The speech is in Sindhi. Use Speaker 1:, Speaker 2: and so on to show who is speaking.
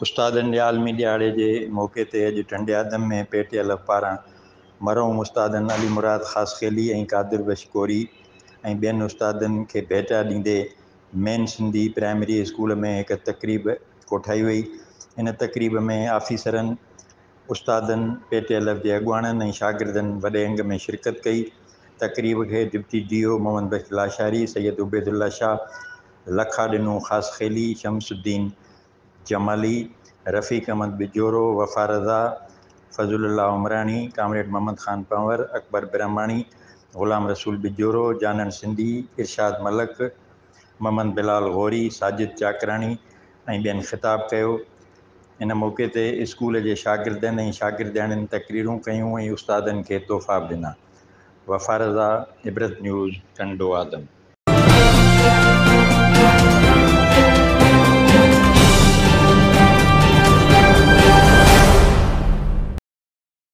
Speaker 1: استادن جي عالمي ڏهاڙي جي موقعي تي اڄ ٽنڊي آدم ۾ پي ٽي ايل ايف پاران مرحوم استادن علي مراد خاصخيلي ۽ قادر بخش ڪوري ۽ ٻين استادن کي ڀيٽا ڏيندي مين سنڌي پرائمري اسڪول ۾ هڪ تقريب ڪوٺائي وئي. ان تقريب ۾ آفيسرن، استادن، پي ٽي ايل ايف جي اڳواڻن ۽ شاگردن وڏي انگ ۾ شرڪت ڪئي. تقريب کي deputy D O Muhammad Bakhsh Lashari, Syed Ubaidullah Shah, Lakha Dino Khaskheli, Shams Uddin Jamali, Rafiq Ahmed Bijoro, Wafa Raza, Fazal Ullah Umrani, comrade Muhammad Khan Panhwar, Akbar Brahmani, Ghulam Rasool Bijoro, Janan Sindhi, Irshad Malik, Muhammad Bilal Ghauri, Sajid Chakrani ۽ ٻين خطاب ڪيو. ان موقعي تي اسڪول جي شاگردن ۽ شاگردياڻين تقريرون ڪيون ۽ استادن کي تحفا به ڏنا. وفا رضا، عبرت نيوز، ٽنڊو آدم.